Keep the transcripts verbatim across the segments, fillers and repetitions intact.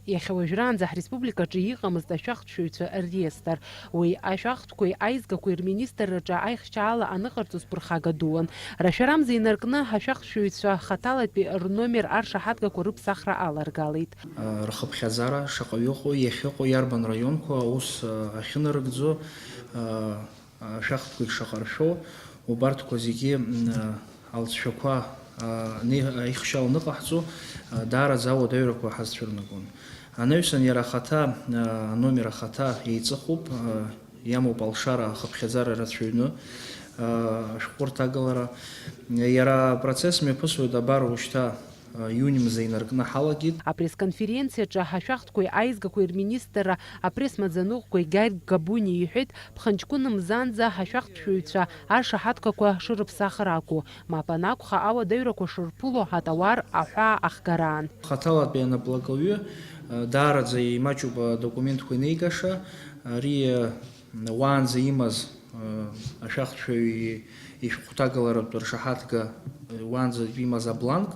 Иахьа уажәраанӡа ҳреспубликаҿы иҟамызт ашәахтәшәаҩцәа рреестр. Уи ашәахтәқәеи аизгақәеи рминистрраҿы аихшьаала аныҟарҵо сԥырхага дууан. Рашәарамза инаркны ашәахтәшәаҩцәа хаҭалатәи рномер аршаҳаҭгақәа рыԥсахра аларгалеит. Рхыԥхьаӡара шаҟаҩы ыҟоу, иахьыҟоу, иарбан раионқәа аус ахьынарыгӡо, ашәахтәқәагь шаҟа ршәо, убарҭқәа зегьы, м, алҵшәақәа, а, не-, аихшьала аныҟаҳҵо, а, даараӡа ауадаҩрақәа ҳазцәырнагон. Анаҩсан иара ахаҭа, а, аномер ахаҭа еиҵыхуп, а, иамоуп алшара ахыԥхьаӡара рацәаҩны, а, ашәҟәы рҭагалара. Иара апроцесс мҩаԥысуеит абар уажәшьҭа, а, иуни мза инаркны ҳалагеит. Апресс-конференциаҿы ашәахтәқәеи аизгақәеи рминистрра апресс-маӡаныҟәгаҩ Гарик Габуниа иҳәеит, ԥхынҷкәын мзанӡа ашәахтәшәаҩцәа аршаҳаҭгақәа шырыԥсахыр акәу, мап анакәха, ауадаҩрақәа шырԥыло атауар аҳәаа ахгараан. Хаҭалатәи анаплакаҩы, а, даараӡа имаҷуп адокументқәа инеигаша. Ари, а, уаанӡа имаз, а, ашәахтәшәаҩ ишәҟәҭагаларатә ршаҳаҭга, а, уаанӡа имаз абланк,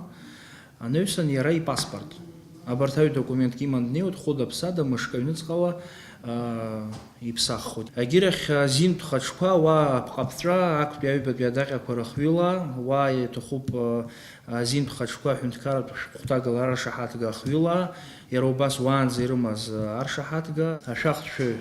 анаҩсан иара ипаспорт. Абарҭ аҩ документк иман днеиуеит, хәыда-ԥсада мышк аҩныҵҟала, а, иԥсаххоит. Агьырахь азинтә хаҿқәа уа аԥҟаԥҵәа, актәи аҩбатәи адаҟьақәа рахҩыла, уа иаҭахуп, а, азинтә хаҿқәа аҳәынҭқарратә шәҟәҭагалара ршаҳаҭга ахҩыла, иара убас уаанӡа ирымаз, а, аршаҳаҭга, ашәахтәшәаҩ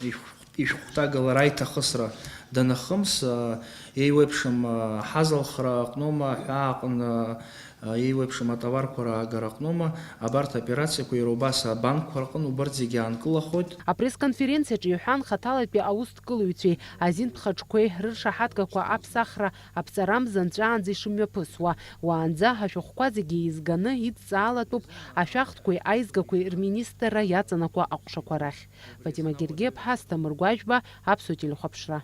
ишәҟә-, ишәҟәҭагалара аиҭахысра данахымс, а, еиуеиԥшым, а, аҳазалхра аҟноума, аҳәаа аҟны, а, еиуеиԥшым атауарқәа раагара аҟноума, абарҭ аоперациақәа иара убас абанкқәа рҟны убарҭ зегьы аанкылахоит. Апресс-конференциаҿы иҳәан хаҭалатәи аусдкылаҩцәеи азинтә хаҿқәеи рыршаҳаҭгақәа аԥсахра аԥҵарамза нҵәаанӡа ишымҩаԥысуа. Уаанӡа ашәҟәқәа зегьы еизганы идҵаалатәуп ашәахтәқәеи аизгақәеи рминистрра иаҵанакуа аҟәшақәа рахь. Фатима Гергиаԥҳа, Асҭамыр Гәажәба, Аԥсуа телехәаԥшра.